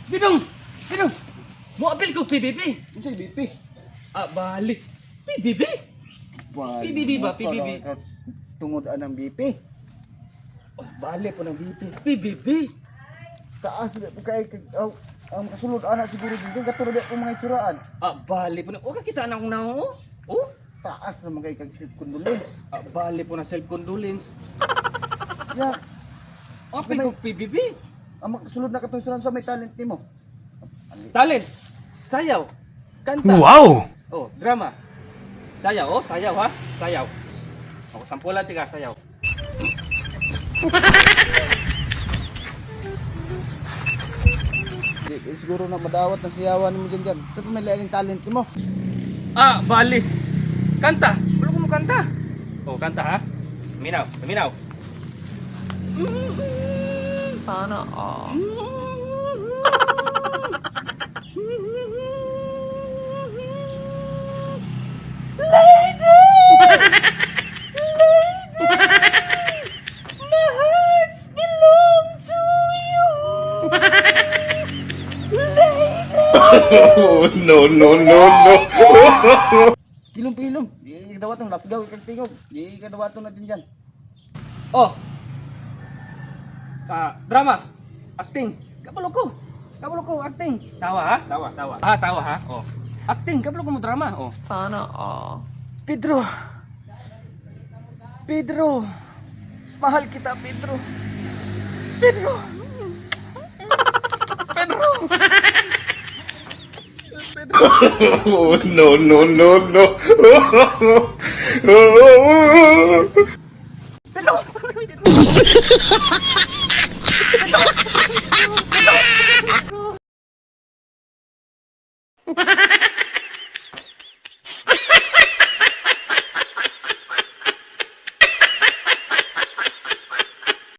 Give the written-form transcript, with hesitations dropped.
Bidong! Bidong! Mo apil ko PBB. Unsay BP? Ah, balik. PBB? PBB ba? PBB? Tungod anang BP. Oh, balik po ng BP. PBB? Taas di po kay kag ang kasulod ana siguro din katuro di po mga itsuraan. Ah, balik po na. O, kakita na akong naong, oh. Oh? Taas naman kay kag self condolence. Ah, balik po na self-condolence. Ya, Apil ko PBB. ang makasulod na katong isuran sa may talent nimo. Talent. Sayaw. Kanta. Wow! Oh, drama. Sayaw, oh, sayaw ha. Sayaw. Ako sampulan tiga sayaw. Di eh, siguro na madawat ang siyawan nimo dyan dyan. Sa may laing talent nimo. Ah, bali. Kanta. Wala ko mo kanta. Oh, kanta ha. Minaw, minaw. Sana all. Lady! Lady! My hearts belong to you. Lady! Oh, no, no, no, no. Pilong-pilong. Di kadawat ng lasgaw kag tingog. Di kadawat na dyan dyan. Oh. Ah, drama. Acting. Kabalo ko. Kabalo ko acting. Tawa ha? Tawa, tawa. Ah, tawa ha? Oh. Acting, kabalo ko mo drama. Oh. Sana all. Pedro. Pedro. Mahal kita, Pedro. Pedro. Pedro. Pedro. Oh, no, no, no, no. Pedro. Pedro.